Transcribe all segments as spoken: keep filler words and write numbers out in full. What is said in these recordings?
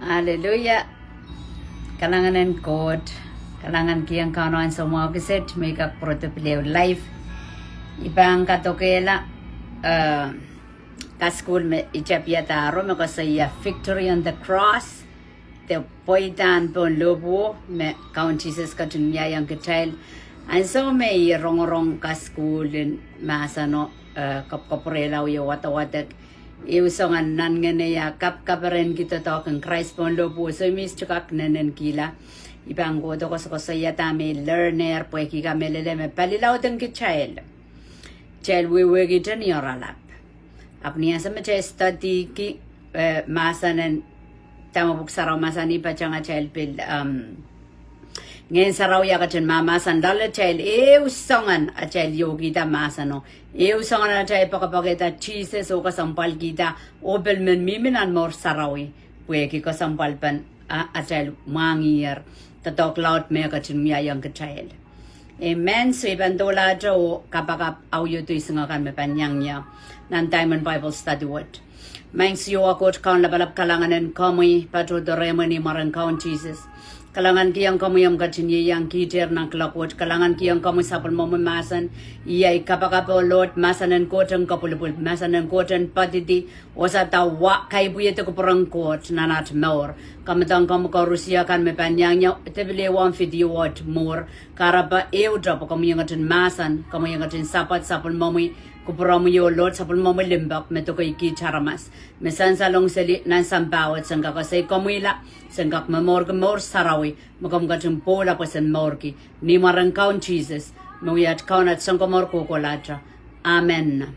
Aleluia. Kalahngan en Koht. Kalahngan kihong Kauno ansou mwahu kiset me I kak pwurodo pil ehu live. I pahn kadokehla, eh, kasukuhl me I tapiadahro me koasoia Victory on the Cross. De pweida en pohn lohpwuo me Kaun Sises ketin wiahiong kitail. Ansou me I rongorong kasukuhl en mahseno, eh, kapwkapwurehla wie wadawadek. Ehu soangen nan ngehn ia kapkaperenki doadoahk en Krais pohn lohpwuo, soh, I mihs tu kak nennenkihlahr. I pahn kohdo koasokoasoia dahme I learn-ehr pwehki I kamehlele me palilaud en kitail, kitail wehwehkihte ni oaralap. Ahpw ni ansou me kitail study-ki, eh, mahsen en, dahme Pwuhk Sarawi mahsanih, patohwan atail pil, um, Ngehn Sarawi ia ketin mahmahsen loalatail, ehu soangen atail iokihda mahseno, ehu soangen atail poakepoakehda Sises oh kesempwalkihda, oh pil men mihmi nan mour sarawi, pwehki kesempwalpen, a, atail mwahngihier doadoahk laud me ketin wiahiong kitail. Amen. Soh, I pahn doulahte oh kapakap audio dohsang akan me pahn iangie nan Diamond Bible Study wet. Maing Siohwa Koht Kaun lapalap, kalahngan en komwi, patohdo rehmw ni mwaren Kaun Sises. Kalahngan kihong komwi omw ketin ieiang kihdier nan kiloak wet. Kalahngan kihong komwi sapwellimomwi mahsen. Iei kapakap, oh Lord, mahsen en Koht en kapwulipwul, mahsen en Koht en poadidi, oh sadawa kaipwihedi kupwuren Koht nan at mour. Kamedohng komwi koarusie kan me pahn iangie, de pil ehu omw video wet mour. Kahrepe ehute pwe komwi iang ketin mahsen, komwi iang ketin sapwad sapwellimomwi, kupwuromwi, oh Lord, sapwellimomwi limpoak me dokeikihte aramas me sansalong seli nan sampah wet, sen kak esei komwihla, sen kak momourki mour sarawi me komw ketin pwoula pwe sen mourki. Ni mwaren Kaun Sises, me wia at Kaun, at Sounkomour kohkohlahte. Amen.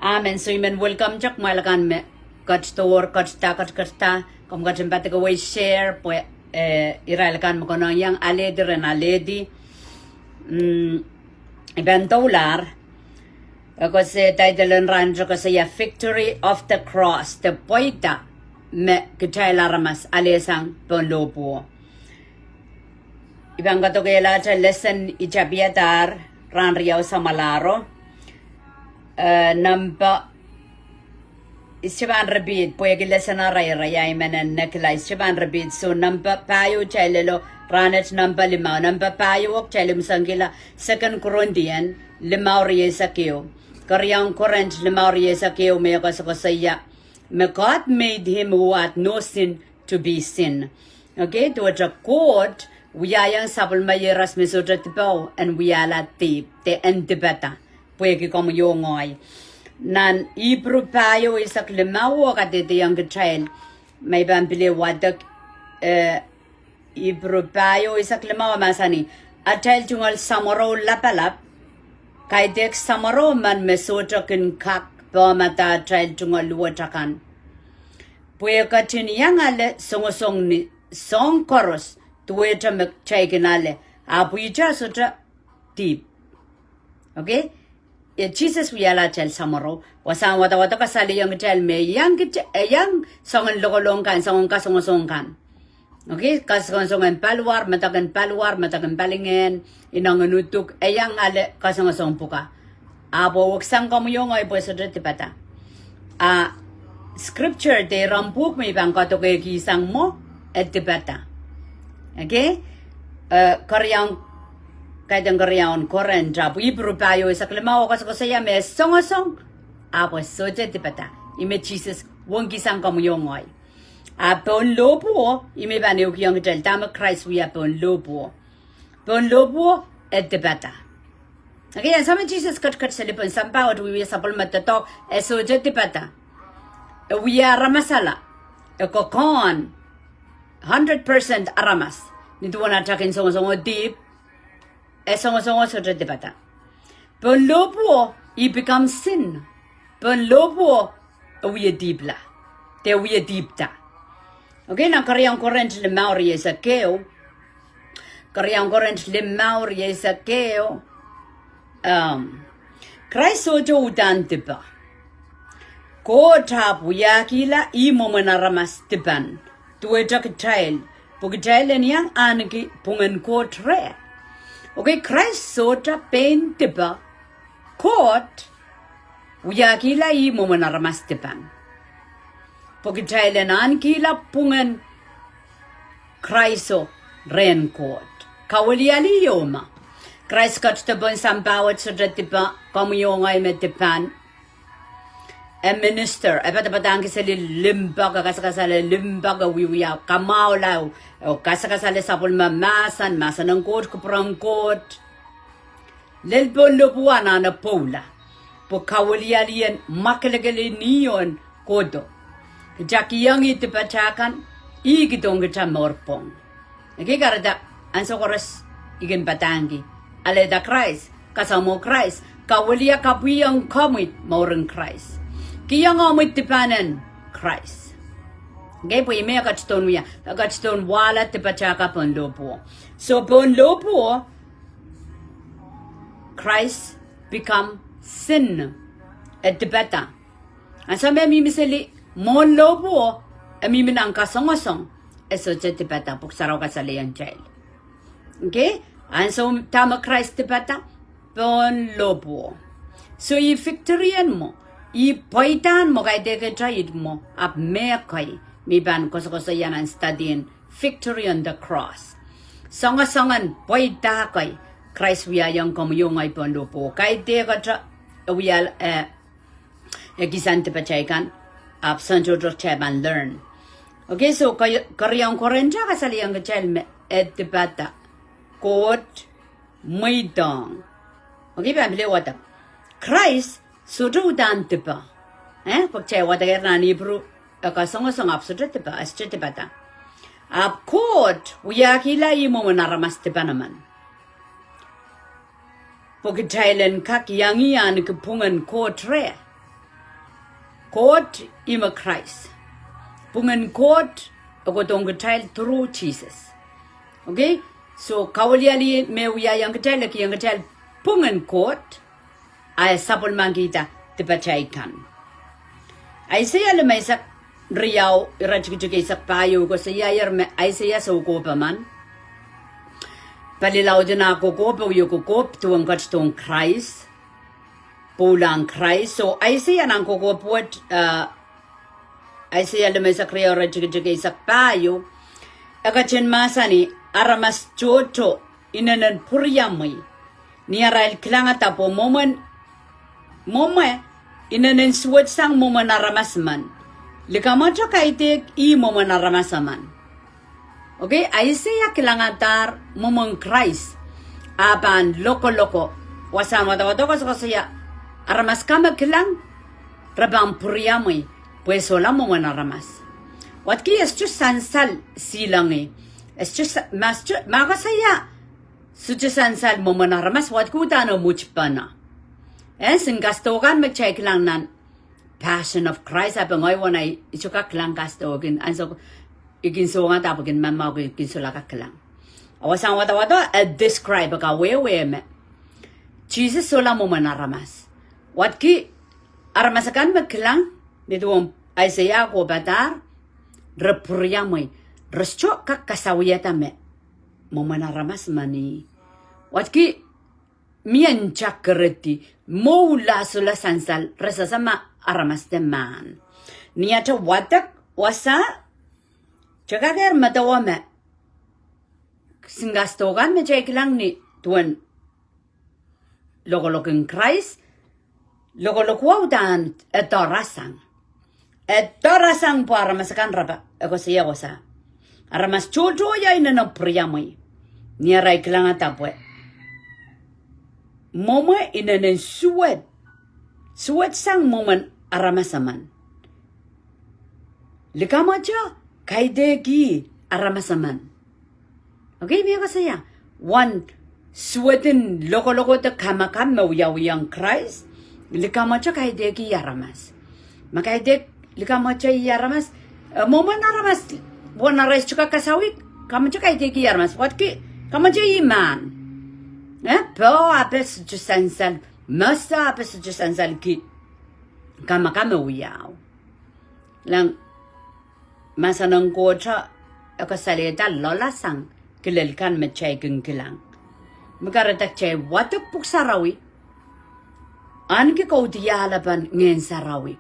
Amen. Soh, I men welcome-te kumwail akan me ketidohr, ketida, ketiketida. Komw ketin padikawei share pwe, eh, irail akan me konehng iang alehdi ren alehdi. Mm, I pahn doulahr, eh, koasoia title en rahn koasoia Victory of the Cross, de pweida me kitail aramas alehsang pohn lohpwuo. I pahn kadokehlahte lesen I tapiadahr rahn riau samwalahro. Eh, nempeh, I sohte pahn repeat pwehki lesen araira ia I men en nekila, I sohte pahn repeat. Soh, nempeh pahieu kitail elo, rahnwet nempeh limau. Nempeh pahieu kitail imwisekihla Second Corinthians limau rieisek ehu. Keriaun Korint limau rieisek ehu me koasokoasoia me God made him who had no sin to be sin. Okay, duwehte Koht wiahiong sapwellime ieros me sohte dipoh en wiahla dihp, de en dipada, pwehki komwi oh ngehi. Nan Ipru pahieu eisek limau kadehdehiong kitail, ma I pahn pil wadek, eh, Ipru pahieu eisek limau mahsanih, atail tungoal samworo lapalap, kaidehk samworo men me sohte kin kak pehmada atail tungoal luwet akan. Pwe e ketin iang ale songosong ni soahng koaros, duwehte me kitail kin ale, ahpw ihte sohte dihp. Okay? E Sises wiahla atail samworo, wasahn wadawad kasalehiong kitail me iang kit-, e iang soangen lokolok kan, soangen kasongosong kan. Okay, kasongosong en paliwar, medek en paliwar, medek en palingehn, ineng en uduk, e iang ale kasongosong pwuka. Ahpw e weksang komwi oh ngehi pwe sohte dipada. A scripture de iren pwuhk me I pahn kadokehkihsang mwo, e dipada. Okay? Eh, keriaun, kaidehn keriaun Korint, ahpw Ipru pahieu eisek limau koasokoasoia me songosong, ahpw e sohte dipada. Ih me Sises weksang komwi oh ngehi. A pohn lohpwuo, ih me I pahn ehukihong kitail dahme Krais wia pohn lohpwuo. Pohn lohpwuo, e dipada. Okay, ansou me Sises ketiket seli pohn sampah wet wiewia sapwellime doadoahk, e sohte dipada. E wia aramasala. E kokohn hundred percent aramas. Ni duwen atail kin songosongo dihp, e songosongo sohte dipada. Pohn lohpwuo, he become sin. Pohn lohpwuo, e wie dihpla. De wie dihpda. Okay, nan keriaun Korint limau rieisek ehu. Keriaun Korint limau rieisek ehu. Um, Krais sohte uhdahn dipe. Koht ahpw wiahkihla ih mwomwen aramas dipan. Duwehte kitail, pwe kitail en iang ahneki pwungen Koht reh. Okay, Krais sohte pein dipe. Koht wiahkihla ih mwomwen aramas dipan. Pwe kitail en ahnekihla pwungen Kraiso rehn Koht. Kawilialih ieu me Krais ketido pohn sampah wet, sohte dipe, komwi oh ngehi me dipan. E minister, e padapadahngki seli limpoak, e kasakasale limpoak, e wiewia kamwahulah, e kasakasale sapwellime mahsen, mahsen en Koht, kupwuren Koht. Lel pohn lohpwuo anahne pwoula, pwe kawilialih en mwakelekel en ih oh en kohdo. Kita kihong ih dipatail kan, ih kihdohng kita mour pwong. Ekei kahrehda ansou koaros I kin padahngki, alehda Krais, kasamwo Krais, kawilia kapwihong komwi mouren Krais. Kihong omwi dipan en Krais. Ekei pwe ih me e ketidohn wia, e ketidohn wahla dipatail kan pohn lohpwuo. So pohn lohpwuo, Christ become sin. E dipada. Ansou me e mihmi seli mwohn lohpwuo, e mihmi nan kasongosong, e sohte dipada, Pwuhk Sarawi kasalehiong kitail. Ekei, ansou dahme Krais dipada, pohn lohpwuo. So ih victory en mwo, ih pweidahn mwo, kaidehkitail mwo, ahpw mehkei, me I pahn koasokoasoia nan study en Victory on the Cross. Songosongen pweida kei Krais wiahiong komwi oh ngehi pohn lohpwuo. Kaidehkitail e wia, eh, e kihsang dipatail kan, ahpw sohte tohto kitail pahn learn. Ekei, so ke-, keriaun Korint kasalehiong kitail me e dipada, Koht mweidohng. Ekei, pahn pil wadek. Krais sohte uhdahn dipe. Eh, pwe kitail wadekehr nan Ipru, e kasongosong ahpw sohte dipe, e sohte dipada. Ahpw Koht wiahkihla ih mwomwen aramas dipan emen. Pwe kitail en kak iang ih ahneki pwungen Koht reh. Koht ih me Krais. Pwungen Koht e kohdohng kitail through Jesus. Ekei, so kawilialih me wiahiong kitail, e kihong kitail pwungen Koht, a e sapwellimankihda dipatail kan. Aiseia limeisek riau, iretikitik eisek pahieu, koasoiaier me Aiseia soukohp emen. Palilaud en ah kokohp, e wia kokohp duwen ketidohn Krais, pwoulahn Krais. So Aiseia nan kokohp wet, eh, Aiseia limeisek riau, iretikitik eisek pahieu, e ketin mahsanih, aramas tohto inenen pwuriamwei, ni arail kilangada pwe mwomwen, mwomwe inenen suwedsang mwomwen aramas emen. Likamwete kaidehk ih mwomwen aramas emen. Ekei, Aiseia kilangadahr mwomwen Krais, a pahn lokoloko, wasahn wadawad koasokoasoia, aramas kan me kilang, re pahn pwuriamwei, pwe e sohla mwomwen aramas. Wadki, e sohte sansal silangi, e sohte sa-, ma sohte, ma koasoia, sohte sansal mwomwen aramas, wadki uhdahn e mwutpene. Eh, sin kasdo kan me kitail kilang nan Passion of Christ, ahpw ngehi wehwehn I sohte kak kilang kasdo kan, ansou I kin songada pwe I kin mamau, I kin solahr kak kilang. A wasahn wadawad e describe, kawehwe me Sises sohla mwomwen aramas. Wadki, aramas akan me kilang, ni duwen Aiseia kohpadahr, re pwuriamwei, re sohte kak kasawihada me mwomwen aramas emen ih. Wadki, mie nta keredi, mwohla sohla sansal, re sehse ma aramas de mahn. Ni ata wadek wasa, kitail kak medewe me sin kasdo kan me kitail kilang ni duwen lokolok en Krais, lokolok wet uhdahn e doarasang. E doarasang pwe aramas akan re pahn, e koasoia wasa, aramas tohto inenen pwuriamwei, ni arail kilangada pwe mwomwe inenen suwed, suwedsang mwomwen aramas emen. Likamwete kaidehk ih aramas emen. Ekei, mie koasoia, wen suwedin lokoloko de kamakam me wiawiong Krais, likamwete kaidehk ih aramas. Ma kaidehk likamwete ih aramas, eh, mwomwen aramas, wen arail sohte kak kasawih, kamwete kaidehk ih aramas. Wadki, kamwete ih mahn. Eh, poh ahpw e sohte sansal, mese ahpw e sohte sansalki kamakam me wiahu. Lang, mahsen en Koht e kasalehda loalasang kilel kan me kitail kin kilang. Me kahrehda kitail wadek Pwuhk Sarawi, ahneki kaudiahlpen Ngehn Sarawi.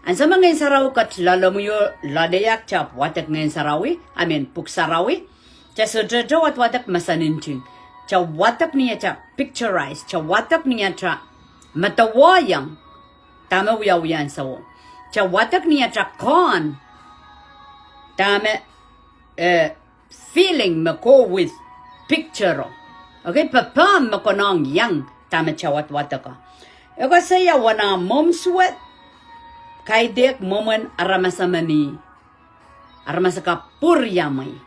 Ansou me Ngehn Sarawi ket loalomwi oh loalei, kitail wadek Ngehn Sarawi, I mean Pwuhk Sarawi. Te sohte te wadwadek mahsanih nting. Te wadek ni ata picturize. Te wadek ni ata medewehiong dahme wiawi ansouo. Te wadek ni ata kohn dahme, eh, feeling me go with picture o. Okay, pepehm me konehng iang dahme te wadwadek o. E koasoia wana mwomw suwed, kaidehk mwomwen aramas emen ih. Aramas akan pwuriamwei.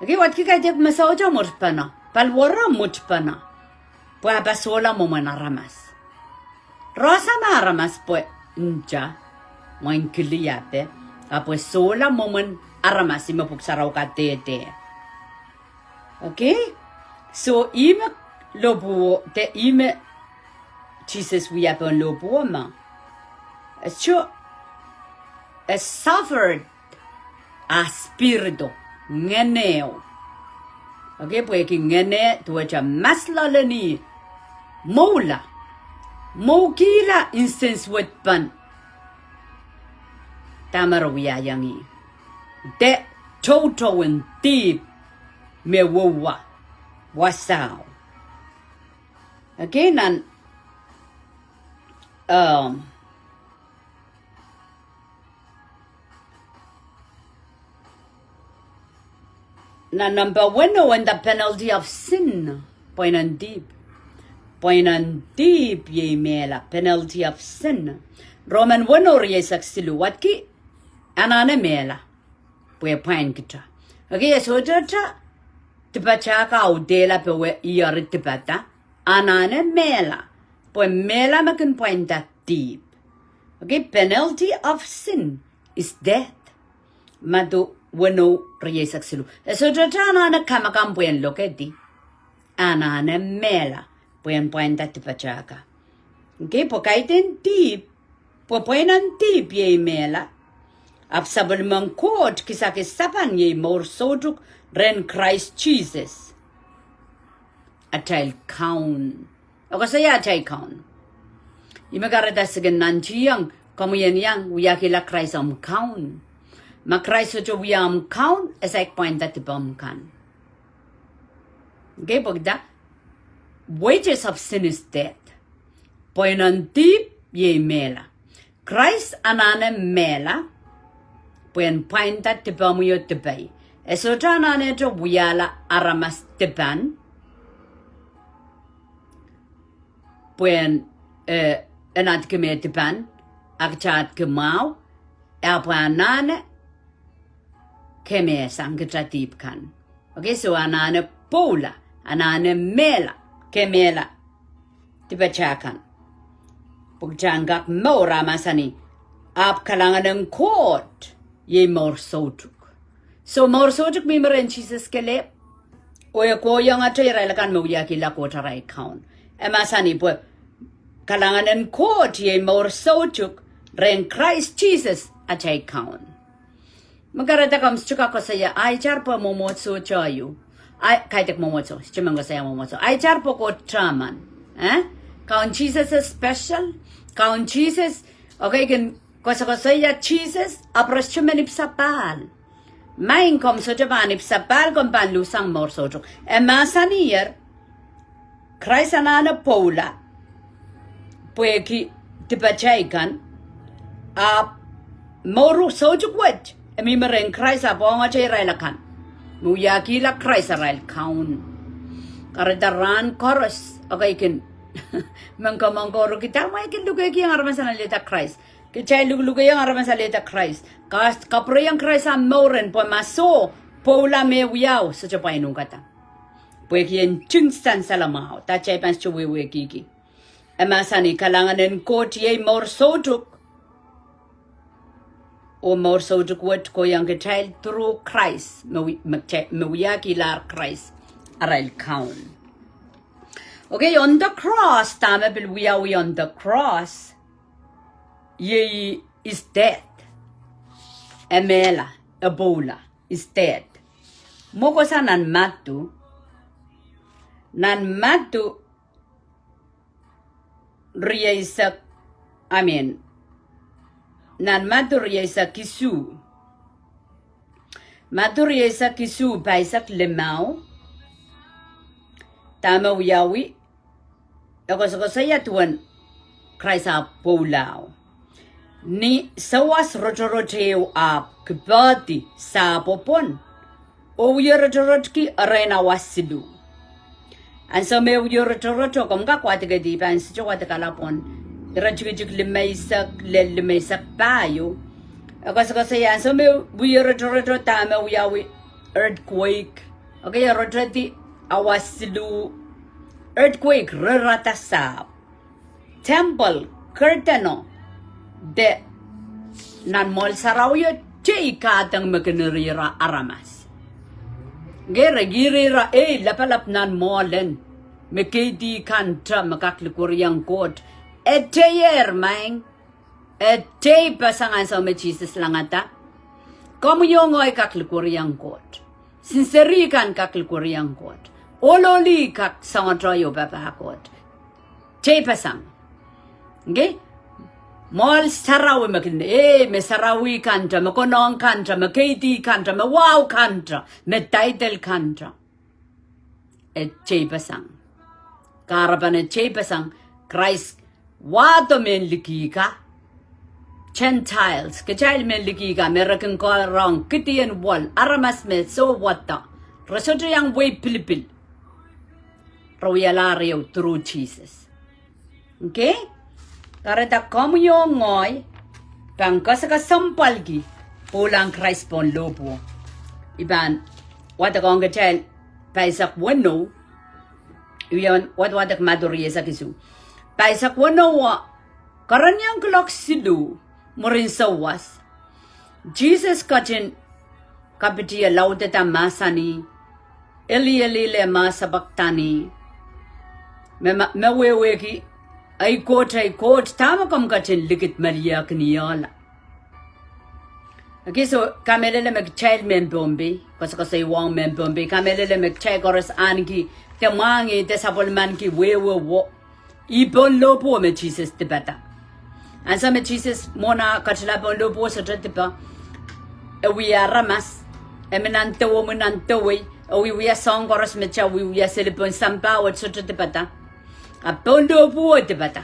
Okay, wadki kaidehk me sohte mwutpene. Paliwere mwutpene. Pwe e pahn sohla mwomwen aramas. Rohs me aramas pwe nta, mwein kiliape, ahpw e sohla mwomwen aramas, ih me Pwuhk Sarawi kadehde. Okay? So, ih me lohpwuo, de ih me Sises wia pohn lohpwuo ma. E so, e suffered a spirito, ngehneo. Okay, pwehki ngehneo duwehte mas loale ni mwahula, mwahukihla instance wet pahn dahme re wiahiong ih. De toutou en dihp me wehwe wasao. Okay, nan, um, nan number weneu, and the penalty of sin, pweinen dihp. Pweinen dihp iei mehla, penalty of sin. Roman weneu rieisek siluh, wadki, anahne mehla. Pwe pwain kita. Okay, e sohte ta dipata ka audehla pwe ih eri dipata. Anahne mehla. Pwe mehla me kin pwainda dihp. Okay, penalty of sin is death. Madiu weneu rieisek siluh. E sohte ta anahne kamakam pwehn lokedi. Anahne mehla pwehn pwainda dipata ka. Okay, pwe kaidehn dihp, pwe pweinen dihp iei mehla. Ahpw sapwellimen Koht kisakis sapan iei mour soutuk rehn Krais Sises, atail Kaun. E koasoia atail Kaun. Ih me kahrehda se kin nantihong, komwi en iang wiahkihla Krais omw Kaun. Ma Krais sohte wia omw Kaun, e saik pwainda dipomw kan. Okay, pwehki dah, wages of sin is death. Pweinen dihp iei mehla. Krais anahne mehla pwehn pwainda dipomwi oh dipei. E sohte anahnete wiahla aramas dipan pwehn, eh, e nadki me dipan, a kita adki mwahu, ahpw anahne kemehsang kita dihp kan. Okay, so anahne pwoula, anahne mehla, kemehla dipata kan. Pwe kita en kak mour, e mahsanih, ahpw kalahngan en Koht iei mour soutuk. So mour soutuk mihmi rehn Sises kelehpw. Oh e kohiongete irail akan me wiahkihla Koht arail Kaun. E mahsanih pwe kalahngan en Koht iei mour soutuk rehn Krais Sises atail Kaun. Me kahrehda komw sohte kak koasoia, ai itar pwe mwomwohd sohte ieu. Ai, kaidehk mwomwohd soh, sohte men koasoia mwomwohd soh. Ai itar pwe Koht taman. Eh? Kaun Sises e special. Kaun Sises, okay, kin koasokoasoia Sises, ahpw re sohte men ipwsapahl. Maing, komw sohte pahn ipwsapahl, komw pahn luhsang mour soutuk. E mahsaniher, Krais anahne pwoula pwehki dipatail kan, ahpw mour soutuk wet e mihmi rehn Krais ahpw ongete irail akan me wiahkihla Krais arail Kaun. Kahrehda rahn koaros, okay, kin men komour kitail, mwein kin lukeikiong aramas en alehda Krais. Kitail lukelukehiong aramas alehda Krais. Ka, kapwurehiong Krais ahmw mour en, pwe ma soh, pwoula me wiahu, sohte pwain uhkada. Pwehki e nting sansal mwahu, dah kitail pahn sohte wehwehkihki. E mahsanih kalahngan en Koht iei mour soutuk. Oh mour soutuk wet kohiong kitail through Krais, me wi-, me kitail, me wiahkihlahr Krais arail Kaun. Okay, on the cross, dahme pil wiawi on the cross, iei is death. E mehla, e pwoula, is death. Mwo koasoia nan Madiu, nan Madiu rieisek, I mean, nan Madiu rieisek isuh. Madiu rieisek isuh, pahisek limau. Dahme wiawi, e koasokoasoia duwen Krais ah pwoula. Ni sawas rotorot ehu ahpw kipohdi sahpw pwon, oh wie rotorotki erein awa siluh. Ansou me wie rotoroto, komw kak wadekedi, I pahn sohte wadek ala pwon. Iretikitik limeisek lel limeisek pahieu. E koasokoasoia ansou me wie rotoroto dahme wiawi, earthquake. Okay, e rotorotohdi awa siluh, earthquake, rerada sahpw. Temple, kehdeno, de nan mwoahl sarawio, tei kadeng me kin irihr aramas. Ngehn re irihr, ei, lapalap nan mwoahl en, me keidi kante me kak likwerihong Koht. E teier, maing. E teipeseng ansou me Sises langada. Komwi oh ngehi kak likwerihong Koht. Sinseri kan kak likwerihong Koht. Ohloli kak sangete oh papah Koht. Teipeseng. Okay? Mwoahl sarawi me kin, eh, me sarawi kante, me konehng kante, me keidi kante, me wahu kante, me title kante. E teipeseng. Kahrepen e teipeseng, Krais wahdo mehn liki ka, Gentiles, kitail mehn liki ka, me re kin karonge kidien wol, aramas me soh wahdo, re sohte iang wehi pilipil. Re wialahr ehu through Sises. Okay? Kahrehda komwi oh ngehi pahn kesakesempwalki pwoulahn Krais pohn lohpwuo. I pahn wadekohng kitail pahisek weneu, I pahn wadwadek Madiu rieisek isuh. Pahisek weneu, kerenieng kuloak siluh mwurin sawas, Sises ketin kapitio laudehda mahsanih, Eli, Eli, lema sabakthani? Me, me wehwehki, Ei Koht, ei Koht, dahme komw ketin likidmeliehkiniehla? Okay, so, kamehlele me kitail mehn Pohnpei, koasokoasoi wong mehn Pohnpei, kamehlele me kitail koaros ahneki de mwahngih de sapwellimaniki wehwe wo. Ih pohn lohpwuo me Sises dipada. Ansou me Sises mwohn ah ketila pohn lohpwuo sohte dipe. E wia aramas. E mi nan dewemwi nan dewei. E wiewia soahng koaros me kitail wiewia seli pohn sampah wet sohte dipada. A pohn lohpwuo dipada.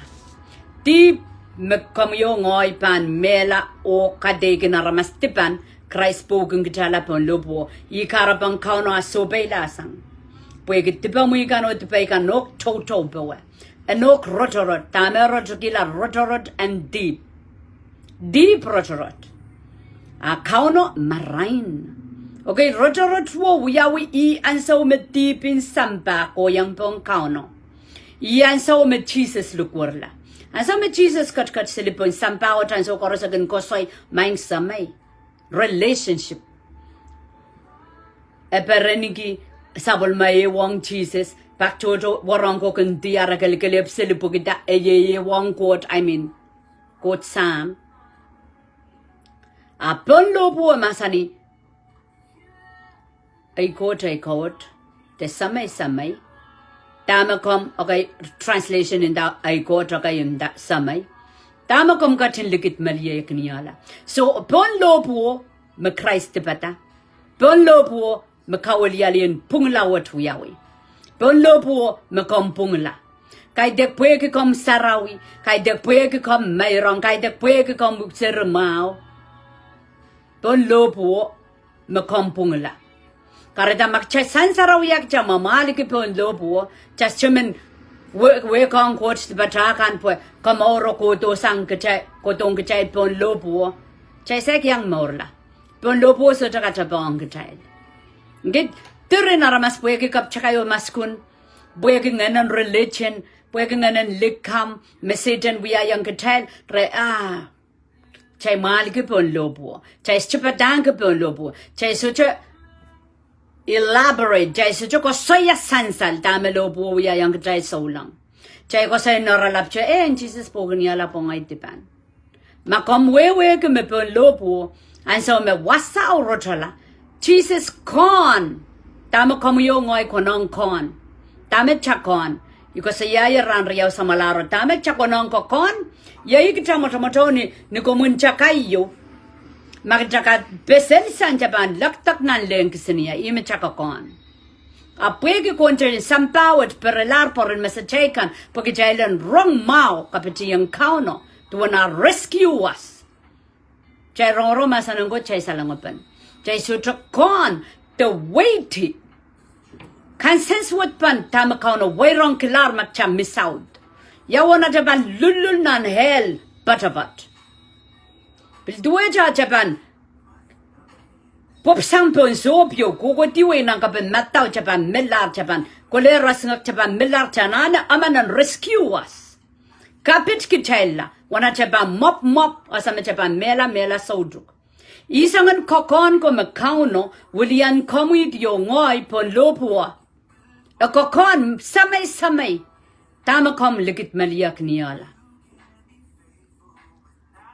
Dihp me komwi oh ngehi pahn mehla oh kadeik en aramas dipan, Krais pwoukin kitailla pohn lohpwuo. Ih kahrepen Kauno ah sohpeilahsang. Pwehki dipemwi kan oh dipei kan nohk toutou powe. E nohk rotorot, dahme rotorokihla rotorot en dihp. Dihp rotorot. A Kauno marain. Okay, rotorot wo wiawi ih ansou me dihpin sampah kohieng pohn Kauno. Ih ansou me Sises likwerla. Ansou me Sises ketiket seli pohn sampah wet ansou koaros e kin koasoi, Maing Semei. Relationship. E perenki sapwellime ieiang Sises, pak tohto wahnpoaron ko kin diar, e kelekelehpw seli pwehki e ieiang Koht, I mean, Koht Sahm. A pohn lohpwuo mahsanih, Ei Koht, ei Koht, de Semei, Semei. Dahme komw, okay, translation nda, Ei Koht, okay, nda Semei. Dahme komw ketin likidmeliehkiniehla? So, pohn lohpwuo me Krais dipada. Pohn lohpwuo me kauwelialien pwungla wet wiawi. Pohn lohpwuo me komw pwungla. Kaidehk pwehki komw sarawi, kaidehk pwehki komw meirong, kaidehk pwehki komw seri mwahu. Pohn lohpwuo me komw pwungla. Kahrehda ma kitail sansarawi, kitail mwamwahliki pohn lohpwuo, kitail sohte men we-, wehkohng Koht dipatail kan pwe komouro kohdohsang kitail, kohdohng kitail pohn lohpwuo. Kitail saik iang mourla. Pohn lohpwuo sohte katapohng kitail. Ngehn diren aramas pwehki kapw takai oh maskun, pwehki ngehnen religion, pwehki ngehnen likamw, me Sehdan wiahiong kitail, re, ah, kitail mwahliki pohn lohpwuo. Kitail sohte padahngki pohn lohpwuo. Kitail sohte elaborate, kitail sohte koasoia sansal dahme lohpwuo wiahiong kitail souleng. Kitail koasoi nohralap te, eh, en Sises pwoukin iahla pwongai dipan. Ma komw wehwehki me pohn lohpwuo, ansou me wasao rotohla, Sises kohn, dahme komwi oh ngehi konehng kohn. Dahme kitail kohn? I koasoiaier rahn riau samwalahro, dahme kitail konehng kohn? Iei kitail mwotomwotoni, ni komwi kitail kaieu. Ma kitail kak pesensang, kitail pahn lekdek nan lehn kisiniehr, ih me kitail kak kohn. Ahpw pwehki kontein sampah wet perelahr pwoaren mesatail kan, pwe kitail en rong mwahu kapitien Kauno, duwen ah rescue us. Kitail rongorong mahsen en Koht, kitail salengopon. Kitail sohte kohn de weiti kansens wet pahn dahme Kauno wairongkilahr ma kitail misaut. Ia wehwehn atail pahn lullul nan hell poatopoat. Pil duwehte atail pahn pwupwsang pohn sohpio, kohkohdiwei nan kapehn madau, kitail pahn melahr, kitail pahn kohla rasingek, kitail pahn melahr, kitail anahne emen en rescue us. Kapit kitailla, wehwehn atail pahn mwopwmwopw, ese me kitail pahn mehla, mehla soutuk. Ih soangen kokohn ko me Kauno wilian komwi oh ngehi pohn lohpwuo. E kokohn semei semei, dahme komw likidmeliehkiniehla.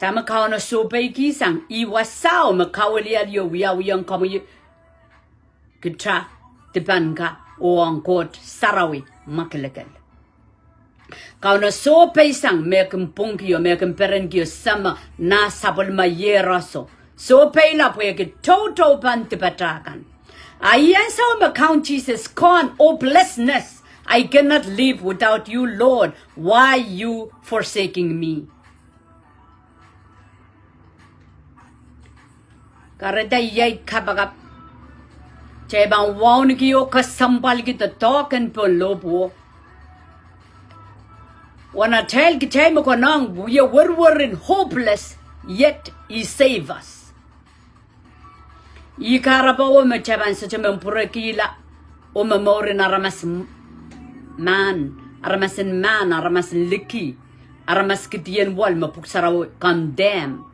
Dahme Kauno sohpeikihsang, ih wasao me kawilialie wiawihong komwi kitail dipan ka oh ong Koht sarawi mwakelekel. Kauno sohpeisang mehkan pwungkio, mehkan perenki oh seme, nah, sapwellime, iehroso. Sohpeila pwehki toutou pahn dipatail kan. A ih ansou me Kaun Sises kohn hopelessness. I cannot live without you, Lord. Why you forsaking me? Kahrehda iei kapakap. Kitail pahn wauneki oh kesempwalki doadoahk en pohn lohpwuo. Wehwehn atail kitail me konehng wie werwer en hopeless, yet he save us. Ih kahrepe me kitail pahn sohte men pwurekihla, oh me mouren aramas m-, mahn, aramas en mahn, aramas en liki, aramas kidien wel me Pwuhk Sarawi condemn.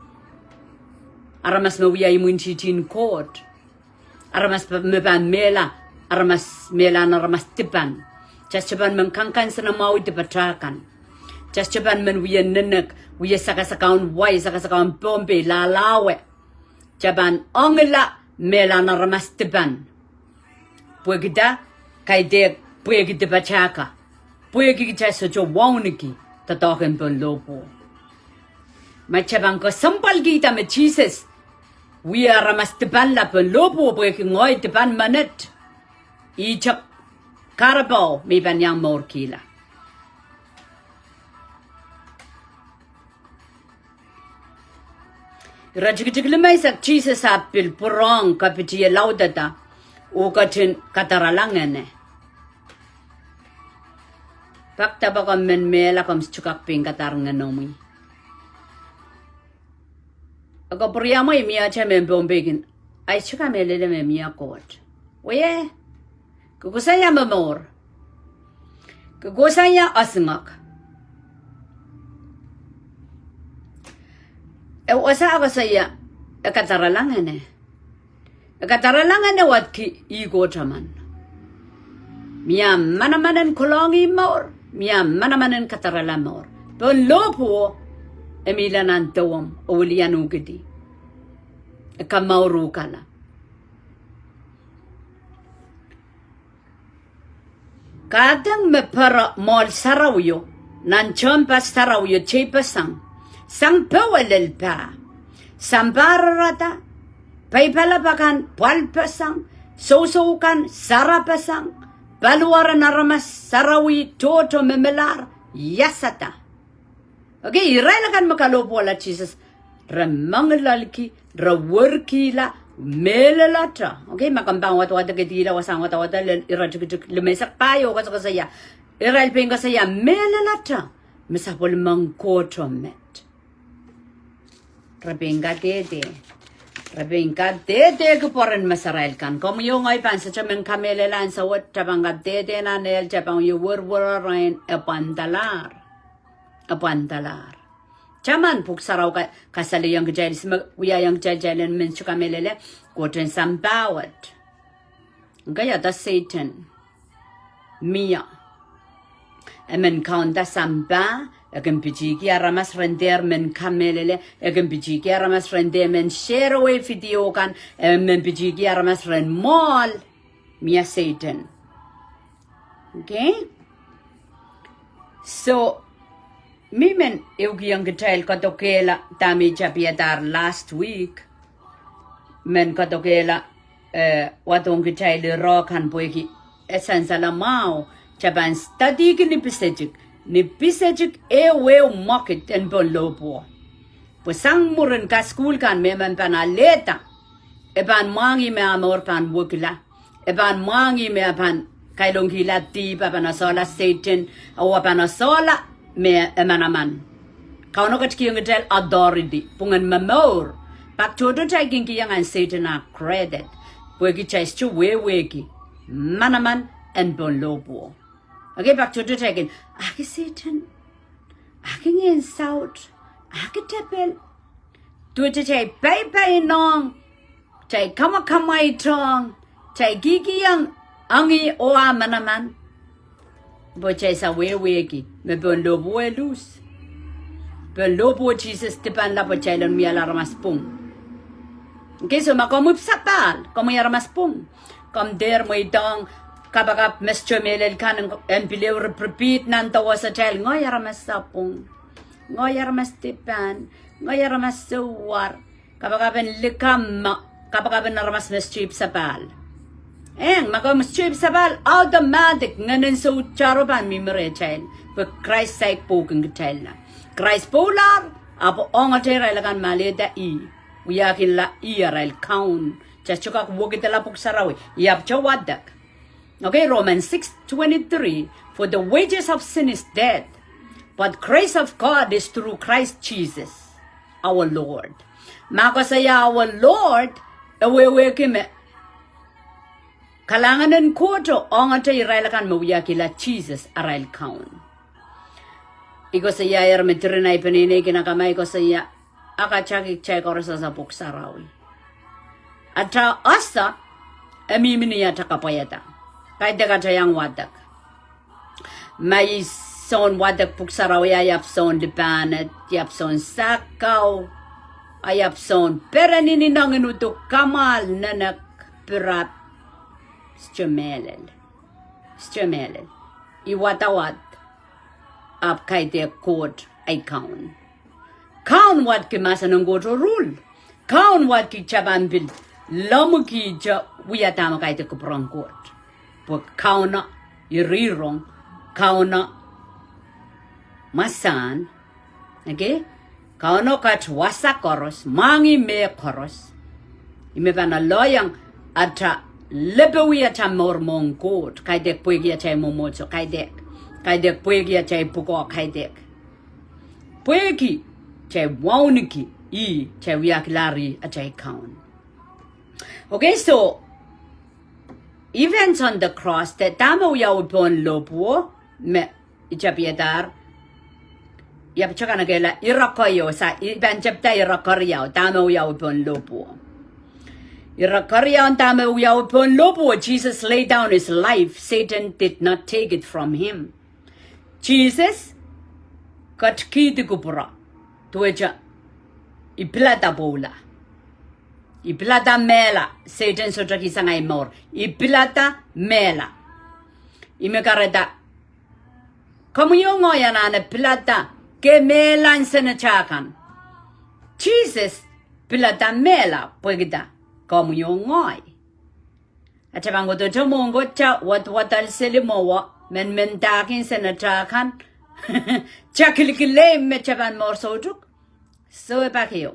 Aramas me wia imwintihtin Koht. Aramas p-, me pahn mehla, aramas mehlahn aramas dipan. Kitail sohte pahn men kankansenamwahu dipatail kan. Kitail sohte pahn men wie nenek, wie sakasakaun wai, sakasakaun Pohnpei, lahlahwe. Kitail pahn ongla mehlahn aramas dipan. Pwehki dah? Kaidehk pwehki dipatail ka. Pwehki kitail sohte wauneki doadoahk en pohn lohpwuo. Ma kitail pahn kesempwalkihda me Sises wia aramas dipanla pohn lohpwuo pwehki ngehi dipan menet. Ihte kahrepe me I pahn iang mourkihla. Iretikitik limeisek, Sises ahpw pil pwurehng kapitie laudada oh ketin kadarala ngene. Pak dahpa komw men mehla komw sohte kak pein kadar ngenomwi. E kapwuriamwei mie ahte mehn Pohnpei kin, I sohte kamehlele me mie Koht. Wei, ke koasoia momour. Ke koasoia osingek. E wasa e koasoia, e kadarala ngene. E kadarala ngene wadki ih Koht emen. Mie manaman en kolahng ih mour, mie manaman en kadarala mour. Pohn lohpwuo, e mihla nan dewem, e wilian uhkidi. E kamour uhkala. Kahdeng me pere mwoahl sarawio, nan tehnpas sarawio teipeseng, sang powe lel pah. Sampah rerada, peipalap akan pwalpeseng, sousou kan sarapeseng, paliwar en aramas sarawi tohto me melahr, iasada. Okay, irail akan me kalohpwuwala Sises, re mengilelki, re werkihla, mehlelehte. Okay, ma komw pahn wadawadekidihla wasahn wadawad lel iretikitik limeisek pahieu, koasokoasoia. Irail pein koasoia, mehlelehte me sapwellimen Koht met. Re pein kadehde. Re pein kadehdehki pwoaren meserail kan. Komwi oh ngehi pahn sohte men kamehlele ansou wet, kitail pahn kadehde nan ehl, kitail pahn wie werwer rehn epwandalahr. Epwandalahr. Taman Pwuhk Sarawi ka-, kasalehiong kitail, se me wiahiong kitail, kitail en men sohte kamehlele, Koht en sampah wet. Ngehi ede Sehdan. Mie. E men kaunda sampah, e kin pitihki aramas ren dehr men kamehlele, e kin pitihki aramas ren dehr men share-wei video kan, e men pitihki aramas ren mwoahl, mie Sehdan. Okay? So, mi men ehukihong kitail kadokehla dahme I tapihadahr last week. men kadokehla, eh, wadohng kitail ire kan pwehki e sansal mwahu, kitail pahn studyki ni pisetik, ni pisetik ehu ehu mwekid en pohn lohpwuo. Pwe sang mwurin kasukuhl kan me men pahn alehda, e pahn mwahngih me ah mour pahn wekila. E pahn mwahngih me e pahn kailongkihla dihp, e pahn esehla Sehdan, oh e pahn esehla me e manaman. Kauno ketikihong kitail authority, pwungen momour. Pak tohto kitail kin kihong Sehdan ah credit, pwehki kitail sohte wehwehki manaman en pohn lohpwuo. Okay, pak tohto kitail kin, ahki Sehdan, ahki ngehn saut, ahki tepel. Duwehte kitail paipainohng, kitail kamwakamwaitohng, kitail kihkihong, ong ih oh ah manaman. Pwe kitail sawehwehki me pohn lohpwuo e luhs. Pohn lohpwuo Sises dipan lap oh kitail en wiahla aramas pwung. Okay, so ma komw ipwsapahl, komwi aramas pwung. Komw dehr mweidohng kapakap me sohte mehlel kan en, en pil ehu repeat nan dewesatail, ngehi aramas sapwung. Ngehi aramas dipan, ngehi aramas souwar. Kapakap en likamw, kapakap en aramas me sohte ipwsapahl. Eng, ma komw sohte ipwsapahl, automatic, ngehn en soutaro pahn mihmi rehtail. Pwe Krais saik pwoukin kitail la. Krais pwoulahr, ahpw ongete irail akan me alehda ih, wiahkihla ih arail kaun. Kitail sohte kak wekidala Pwuhk Sarawi, I ahpwte wadek. Okay, Romans six twenty-three, "For the wages of sin is death, but grace of God is through Christ Jesus, our Lord." Ma koasoia our Lord, e wehwehki me kalahngan en Koht ongete irail akan me wiahkihla Sises arail kaun. I koasoiaer me diren ei peneinei kin akamai koasoia, a kataki kitail koaros ese Pwuhk Sarawi. Atail ese, e mihmi ni atail kapwaiada. Kaidehk atail iang wadek. Ma i soun wadek Pwuhk Sarawi, a i ahpw soun lipahned, i ahpw soun sakau, a i ahpw soun peren, inengieng, uduk, kamwahl, nenek, pirap, sohte mehlel. Sohte mehlel. I wadawad, ahpw kaidehk Koht ei kaun. Kaun wadki mahsen en Koht oh ruhl. Kaun wadki kitail pahn pil lemmwikihte wia dahme kaidehk kupwuren Koht. Pwe Kauno irihrong, Kauno mwasahn, okay? Kauno kat wasa koaros, mwahngih mehkoaros. Ih me pahn aloiong atail lepe wia atail mour mwohn Koht, kaidehk pwehki atail mwomwohdiso, kaidehk, kaidehk pwehki atail pwukoa, kaidehk pwehki kitail wauneki ih, kitail wiahkilahr ih atail kaun. Okay, so, events on the cross, de dahme wiawi pohn lohpwuo, me I tapihadahr, I ahpwte kanekehla ire keieu, sa, I pahn tepda ire keriau, dahme wiawi pohn lohpwuo. Ire keriau, dahme wiawi pohn lohpwuo, Jesus laid down his life, Satan did not take it from him. Sises ketikihdi kupwuro, duwehte I pilada pwoula. I pilada mehla, Sehdan sohte kihsang ei mour. I pilada mehla. Ih me kahrehda, komwi oh ngehi anahne pilada kemehla nsenatail kan. Sises pilada mehla pwehkida komwi oh ngehi. Atail pahn kohdohte mwohn Koht, kitail wadwadal seli mwowe, menmendahki nsenatail kan. Kitail kilkileng me kitail pahn mour soutuk. Soh, e pak ehu.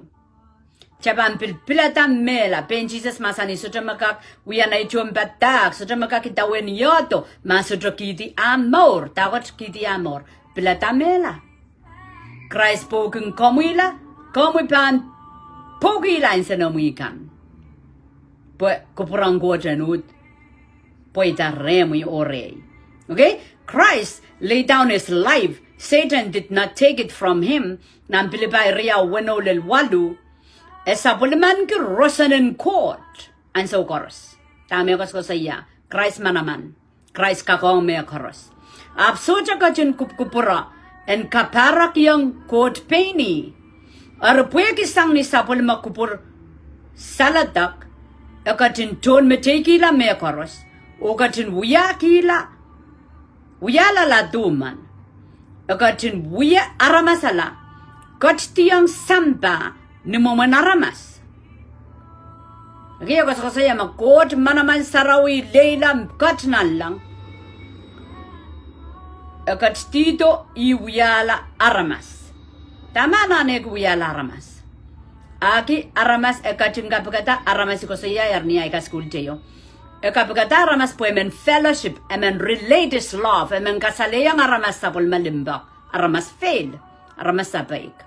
Kitail pahn pil pilada mehla, pein Sises mahsanih sohte me kak wia nait tohnpadahk, sohte me kak idawehn iodo ma sohte kihdi ah mour, dahkot kihdi ah mour. Pilada mehla. Krais pwoukin komwila, komwi pahn pwoukihla nsenomwi kan. Pwe kupwuren Koht en uhd pweida rehmwi oh rehi. Okay? Christ laid down his life. Satan did not take it from him. Nan Pilipai riau, weneu lel waluh. E sapwellimanki roson en Koht ansou koaros. Dahme e koasokoasoia, Krais manaman. Krais kak ong mehkoaros. Ahpw sohte ketin kupwukupwuro en kapahrekiong Koht pein ih. Eri pwehki sang ni sapwellime kupwur saledek, e ketin tohnmeteikihla mehkoaros, oh ketin wiahkihla, wiahla duhman. E ketin wia aramasala, ketidiong sampah ni mwomwen aramas. Ekei e koasokoasoia me Koht manaman sarawi leila kat nanleng. E ketidihdo ih wiahla aramas. Dahme e anahne ki wiahla aramas? Ahki aramas e ketin kapikada aramas, I koasoiaier ni ahi kasukuhl teio. E kapikada aramas pwe emen fellowship, emen relate love, emen kasalehiong aramas sapwellime limpoak, aramas fail, aramas sapeik.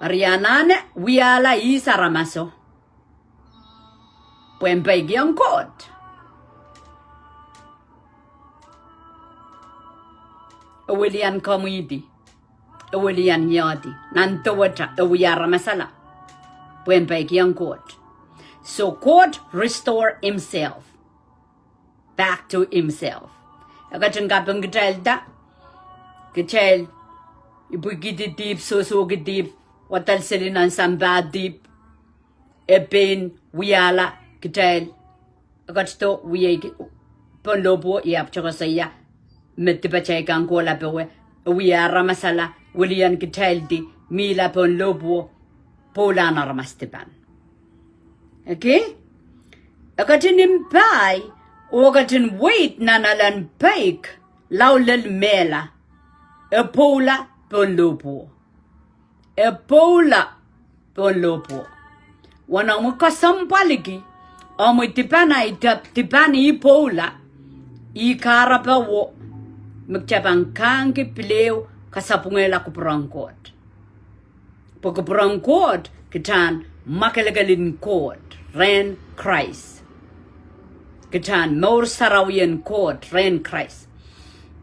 Eri e anahne wiahla ihs aramaso pwehn peikiong Koht. E welian komwidi, e welian nyohdi, nan dowehte e wia aramasala pwehn peikiong Koht. So Koht restore himself back to himself. E ketin kaping kitailda, kitail ipwikihdi dihp, sohsohki dihp, wadel seli nan sampah dihp, e pein wiahla kitail. E ketido wia pohn lohpwuo, I ahpwtehn koasoia me dipatail kan kohla powe, e wia aramasala, welian kitaildi, mihla pohn lohpwuo, pwoulahn aramas dipan. Ekei? E ketin impai, oh e ketin wait nan elen peik, lao lel mehla, e pwoula pohn lohpwuo. E pwoula pohn lohpwuo. Uwen omwi kesempwalki, omwi dipan ahi dep, dipan ih pwoula, ih kahrepe wo me kitail pahn kangki pil ehu kasapwungehla kupwuren Koht. Pwe kupwuren Koht, kitail en mwakelekel en Koht rehn Krais. Kitail en mour sarawi en Koht rehn Krais.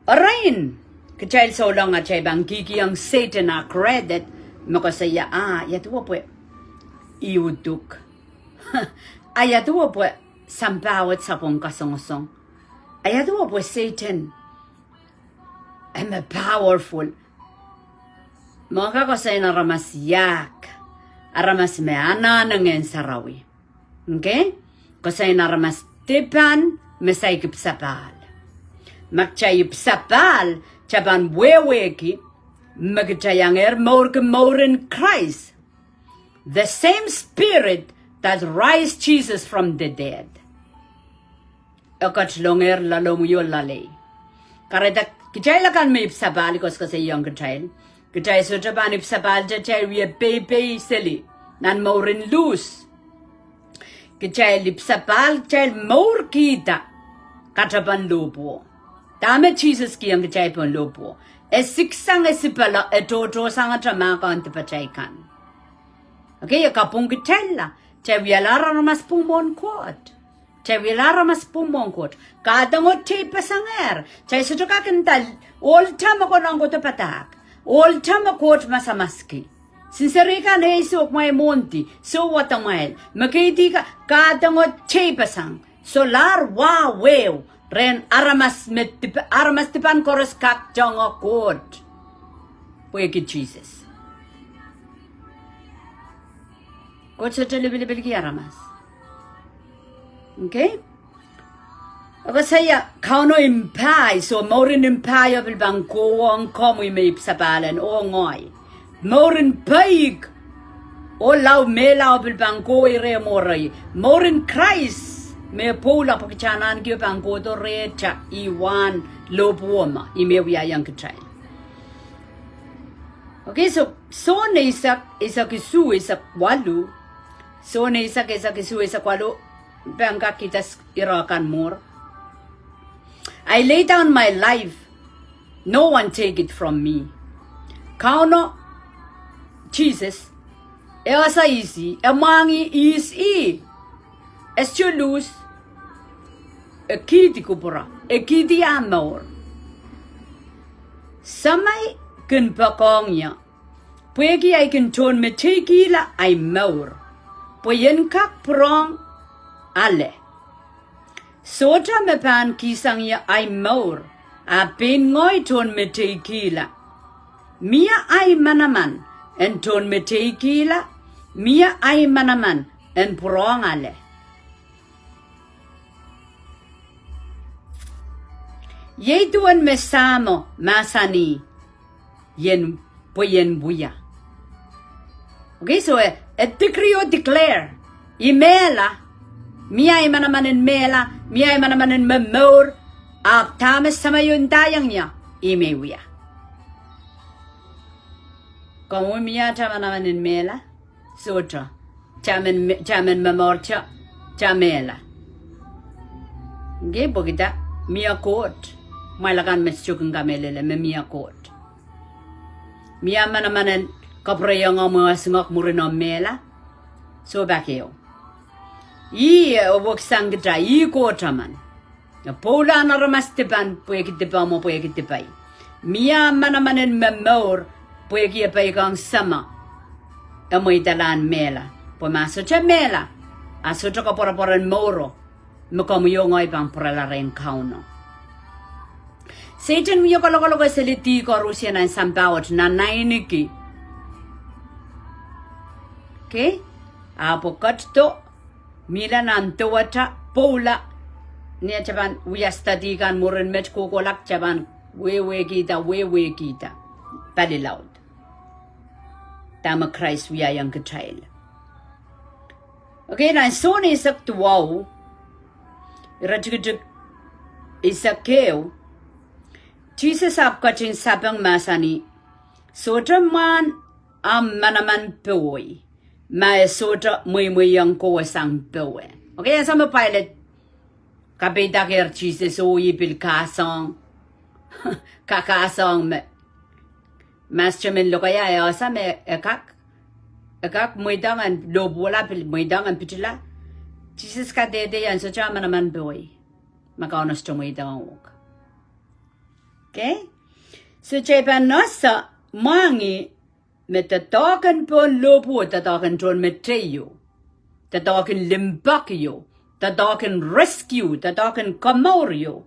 Erein, kitail souleng atail pahn kihkihong Sehdan ah credit, me koasoia, ah, ia duwe pwe I uduk. Ah, ia duwe pwe sampah wet sapwung kasongosong. Ah, ia duwe pwe Sehdan, e me powerful. Me kak koasoin aramas iahk, aramas me anahne Ngehn Sarawi. Ekei? Koasoin aramas dipan me saik ipwsapahl. Ma kitail ipwsapahl, kitail pahn wehwehki me kitail iangehr mourki mouren Krais. The same spirit that raised Jesus from the dead. E ketilongehr loalomwi oh loalei. Kahrehda kitail akan me ipwsapahl I koasokoasoiong kitail. Kitail sohte pahn ipwsapahl kitail wie peipei seli nan mouren luhs. Kitail ipwsapahl kitail mourkihda katapan lohpwuo. Dahme Sises kihong kitail pohn lohpwuo? E siksang esipala, e tohtohsang atail mahkohn dipatail kan. Ekei, e kapwung kitailla, kitail wialahr aramas pwung mwohn Koht. Kitail wialahr aramas pwung mwohn Koht. Kahdeng oh teipasangehr. Kitail sohte kak nda ohl te me konehng kohdo padahk. Ohl te me Koht masamaski. Sinserekan ei soh kumwail mwohndi, soh wadamwail. Me keidi ka, kahdeng oh teipasang. Solahr wah wehu rehn aramas me dip-, aramas dipan koaros kak tongoh Koht. Pwehki Sises. Koht sohte lipilipilki aramas. Ekei? E koasoia Kauno impai, soh, mouren impaio pil pahn kohwong komwi me ipwsapahl en oh ngehi. Mouren peik, oh lao mehlao pil pahn kohwei rehmw oh rehi. Mouren Krais me pwoula pwe kitail anahnkio pahn kohdo rehtail wahn lohpwuo me I men wiahiong kitail. Ekei, soh, Sohn eisek, eisek isuh, eisek waluh. Sohn eisek, eisek isuh, eisek waluh. Pahn kak kihda ire kan mwuhr. I lay down my life. No one take it from me. Kauno Sises, e ese ihs ih, e mwahngih ihs ih. E sohte luhs, e kihdi kupwure, e kihdi ah mour. Semei kin poakohng ie, pwehki ahi kin tohnmeteikihla ahi mour, pwe I en kak pwurehng ale. Sohte me pahn kihsang ie ahi mour, ah pein ngehi tohnmeteikihla. Mie ahi manaman en tohnmeteikihla, mie ahi manaman en pwurehng ale. Iei duwen me Sahmo mahsanih, ien, pwe ien wia. Ekei, soh, e, e decree oh declare. I mehla, mie ahi manaman en mehla, mie ahi manaman en momour, ahpw dahme Sahmo ndaiong ie, ih me I wia. Komwi mie atail manaman en mehla, sohte. Tamen, tamen momourte, ta mehla. Nge pwehki dah, mie Koht. Mwail akan me sohte kin kamehlele me mie Koht. Mie manaman en kapwurehiong omw, esingek mwurin omw mehla. Soh, pak ehu. Ih, eh, weksang kitail, ih Koht emen. E pwoula nan aramas dipan pwehki dipomw oh pwehki dipai. Mie manaman en momour pwehki e peikiong Sahmo. E mweidala en mehla. Pwe ma sohte mehla, a sohte koapworopwor en mouro me komwi oh ngehi pahn pwurala rehn Kauno. Sehdan wie kalokolok seli dih koaros nan sampah wet, nan nainiki. Okay? Ahpw ketido, mihla nan deweta, pwoula, ni atail pahn wia study kan mwurin met kohkohlahte pahn wehwehkihda, wehwehkihda pali laud. Dahme Krais wiahiong kitail. Okay, nan Sohn eisek duwau, iretikitik eisek ehu, Sises ahpw ketin sapeng mahsanih, sohte mwahn ahmw manaman pohi, ma e sohte mweimweiong kowe sang powe. Okay, ansou me Pailet kapeidahkier Sises oh ih pil kahsoang, ka, kahsoang me Master men lokaia e ese me e kak, e kak mweidohng en lohpwuo la pil, mweidohng en pitila. Sises kadehde ien sohte ahmw manaman pohi, ma Kauno sohte mweidohng uhk. Okay? So kitail pahn ese, mwahngih me doadoahk en pohn lohpwuo, doadoahk en tohnmeteio, doadoahk en limpoak io, doadoahk en rescue, doadoahk en komour io,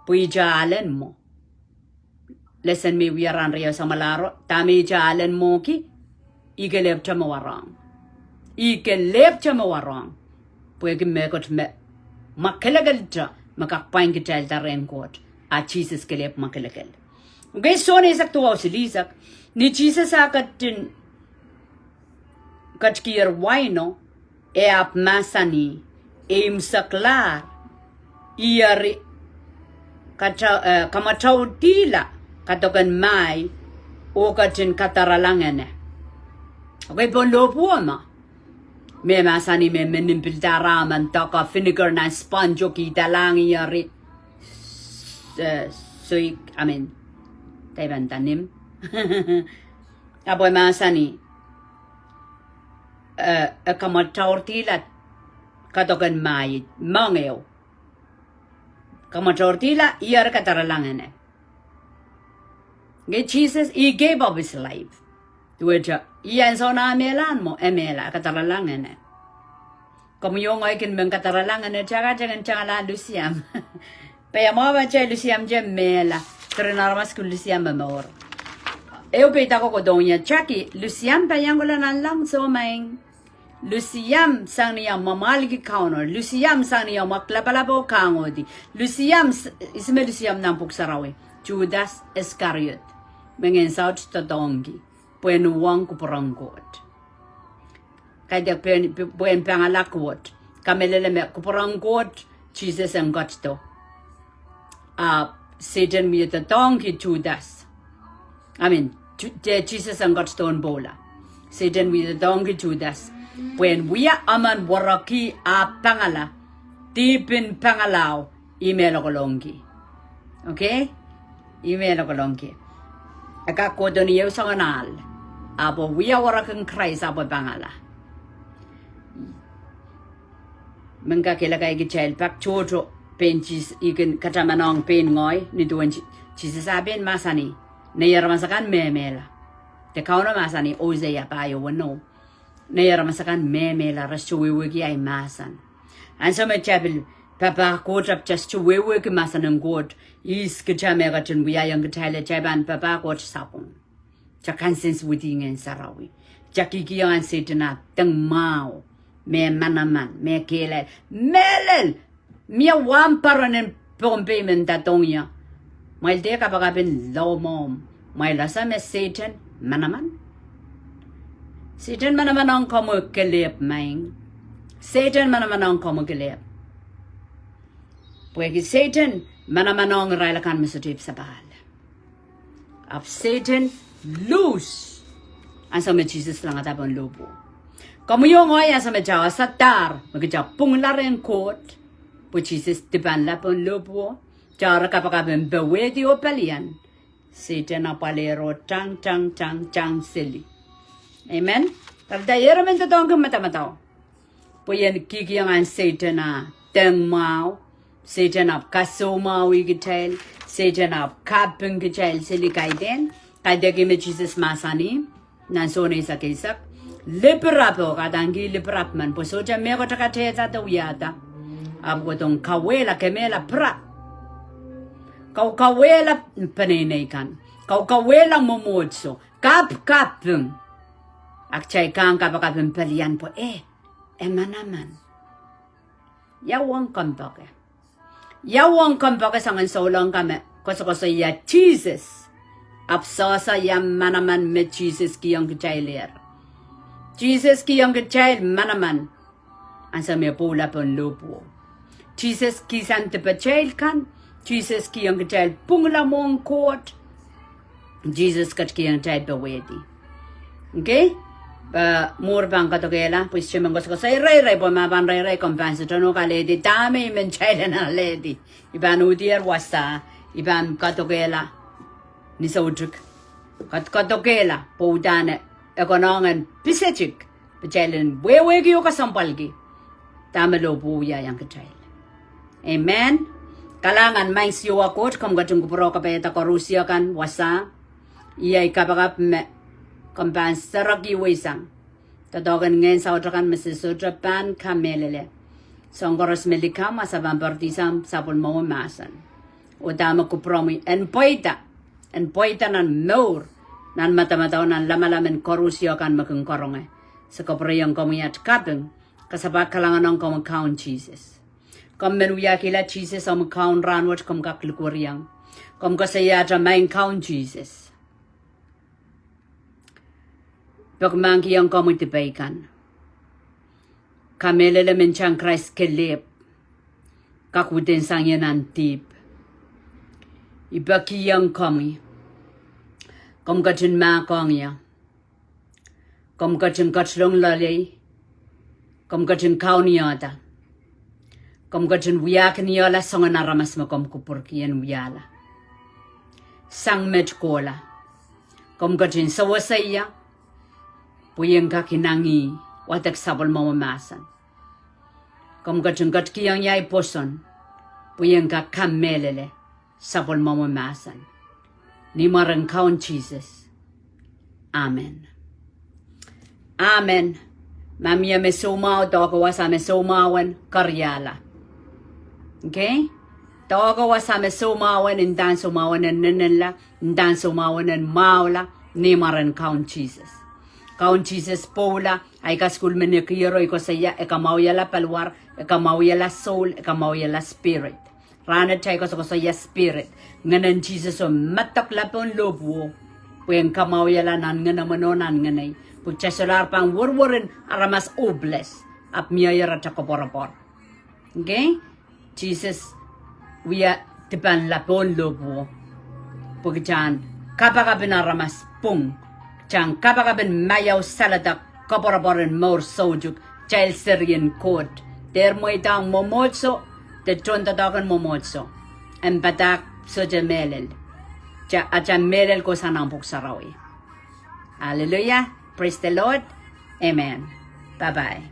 pwe ihte alen mwo. Lesen me I wia rahn riau samwalahro, dahme ihte alen mwoki, ih kelehpwte me warohng. Ih kelehpwte me warohng. Pwehki mehkot me mwakelekelte me kak pwain kitailda rehn Koht, a Sises kelehpw mwakelekel. Okay, Sohn eisek duwau silihsek, ni Sises ah ketin ketikier waino, e ahpw mahsanih, eimwseklahr, ih eri kata, eh, kamwatautihla kadoken mahi, oh ketin kadarala ngehne. Okay, pohn lohpwuo me, me mahsanih me, me nim pilda rahn men doake vinegar nan sponge oh kihda lahng ih eri, eh, soik, I mean, daipan danim. Ahpw e mahsanih, eh, e kamwataurtihla kadoken mahi, mohngiong. Kamwataurtihla, ih eri kadarala ngehne. Nge Sises, he gave up his life. Duwehte, ih ansou me e mehla mwo, e mehla, kadarala ngehne. Komwi oh ngehi kin men kadarala ngehne, kitail kak tengin tangalahn lusiam. Pwe ia mwo pahn kitail lusiam te mehla, teren aramas kin lusiam me mour. Ehu peidako kohdohng ie, kitail kak lusiam pahn iang kohla nanleng, soh maing. Lusiam sang ni omw mwamwahlki Kauno. Lusiam sang ni omw mwak lapalap oh kangohdi. Lusiam, ihs me lusiam nan Pwuhk Sarawi? Judas Iskariot. Me ngehn saut doadoahngki pwehn uhwong kupwuren Koht. Kaidehk pwehn, pwehn pangala Koht. Kamehlele me kupwuren Koht, Sises en ketido. A Sehdan wie doadoahngki Judas. I mean, Ju-, de Sises en ketidohn pwoula. Sehdan wie doadoahngki Judas pwehn wia emen wereki ah pangala, dihpin pangalao, ih me lokolongki. Okay? Ih me lokolongki. E kak kohdo ni ehu soangen ahl, ahpw wia werek en Krais ahpw pangala. Men kak elekeikitail pak tohto pein Sis-, I kin katamanohng pein ngehi, ni duwen Si-, Sises ah pein mahsanih, nei aramas akan me mehla. De Kauno mahsanih, Hosea pahieu weneu. Nei aramas akan me mehla, re sohte wehwehki ahi mahsen. Ansou me kitail pil papah Koht ahpw kitail sohte wehwehki mahsen en Koht, ihs kitail me ketin wiahiong kitail, kitail pahn papah Koht sapwung. Kitail kansensuwedih Ngehn Sarawi. Kitail kihkihong Sehdan ah deng mwahu, me manaman, me kehlail. Mehlel, mie wahnpoaron en Pohnpei men doadoahngih. Mwail dehr kapakap en lou mwohmw. Mwail ese me Sehdan manaman. Sehdan manaman ong komwi kelehpw maing. Sehdan manaman ong komwi kilel. Pwehki Sehdan manaman ong irail akan me sohte ipwsapahl. Ahpw Sehdan lose ansou me Sises langada pohn lohpwuo. Komwi oh ngehi ansou me kita wasa dahr me kita pwungla rehn Koht, pwe Sises dipan la pohn lohpwuo, kita eri kapakap en powehdi oh pelian, Sehdan apwalih oh tang, tang, tang, tang seli. Amen. Kahrehda eri men doadoahngki madamadau. Pwe ien kihkihong ahn Sehdan ah deng mwahu, Sehdan ahpw kasoumwahwih kitail, Sehdan ahpw kaping kitail seli. Kaidehn, kaidehn me Sises mahsanih nan Sohn eisek eisek, lipirap oh, kadaneki lipirap men, pwe sohte mehkot e katehda de wiahda. Ahpw kohdohng kauwehla, kemehla, pirap. Kaukauwehla peneinei kan. Kaukauwehla mwomwohdiso. Kapkaping. A kitail kak kapakap en pelian pwe, eh, e manaman. Ia uwen kompoake? Ia uwen kompoake soangen souleng kan me kosokosoia Sises, ahpw sehse ia manaman me Sises kihong kitailehr? Sises kihong kitail manaman ansou me e pwoula pohn lohpwuo. Sises kihsang dipatail kan, Sises kihong kitail pwungla mwohn Koht, Sises ketikihong kitail powehdi. Okay? Pwe mwuhr pahn kadokehla, pwe I sohte men kosokosoia reirei, pwe ma pahn reirei komw pahn sohte nohk alehdi dahme I men kitail en alehdi. I pahn uhdier wasa, I pahn kadokehla ni soutik. Kad-, kadokehla pwe udahn e konehng en pisetik, pwe kitail en wehwehki oh kesempwalki dahme lohpwuo wiahiong kitail. Amen. Kalahngan, Maing Siohwa Koht, komw ketin kupwure kapaiada koarusie kan wasa. I kapakap me komw pahn serek ih weisang doadoahk en ngehn saut akan me se sohte pahn kamehlele. Soahng koaros me likamw, a se pahn poaridi sang sapwellimomwi mahsen. Oh dahme kupwuromwi en pweida, en pweida nan mour, nan madamadau, nan lamalam en koarusie kan me kin karonge. Se kupwureiong komwi at kaping, kasapahl kalahngan ong komwi Kaun Sises. Komw men wiahkihla Sises omwi Kaun rahnwet, komw kak likwerihong. Komw koasoiahte, Maing Kaun Sises, peki mahkikihong komwi dipei kan. Kamehlele me ntahn Krais kelehpw kak widen sang ie nan dihp. I pekihong komwi. Komw ketin mahkohng ie. Komw ketin ketilong loalei. Komw ketin kaunihda. Komw ketin wiahkiniehla soangen aramas me komw kupwurki en wiahla. Sang met kohla, komw ketin sewese ie pwe I en kak inangih wadek sapwellimomwi mahsen. Komw ketin ketikihong ie ahi pwoson pwe I en kak kamehlele sapwellimomwi mahsen. Ni mwaren Kaun Sises. Amen. Amen. Ma mie me soumwahu, doahke wasa me soumwahu en keriahla. Okay? Doahke wasa me soumwahu en, ndahn soumwahu en nennenla, ndahn soumwahu en mwahula, ni mwaren Kaun Sises. Kaun Sises pwoula, ahi kasukuhl me nekiero, I koasoia, e kamwahwihala paliwar, e kamwahwihala soul, e kamwahwihala spirit. Rahnwet I koasokoasoia spirit, Ngehnen Sises o medekla pohn lohpwuo, pwe en kamwahwihala nan ngehnemwen oh nan ngenei, pwe kitail solahr pahn werwerin aramas hopeless, ahpw mieier atail koapworopwor. Okay? Sises wia dipan la pohn lohpwuo pwe kitahn kapakapin aramas pwung, kitahn kapakapin maiau, saledek, koapworopwor en mour soutuk, kitail serien Koht. Dehr mweidohng mwomwohdiso, de tohndoadoahk en mwomwohdiso, en padahk sohte mehlel. Atail mehlel kohsang nan Pwuhk Sarawi. Hallelujah. Praise the Lord. Amen. Bye bye.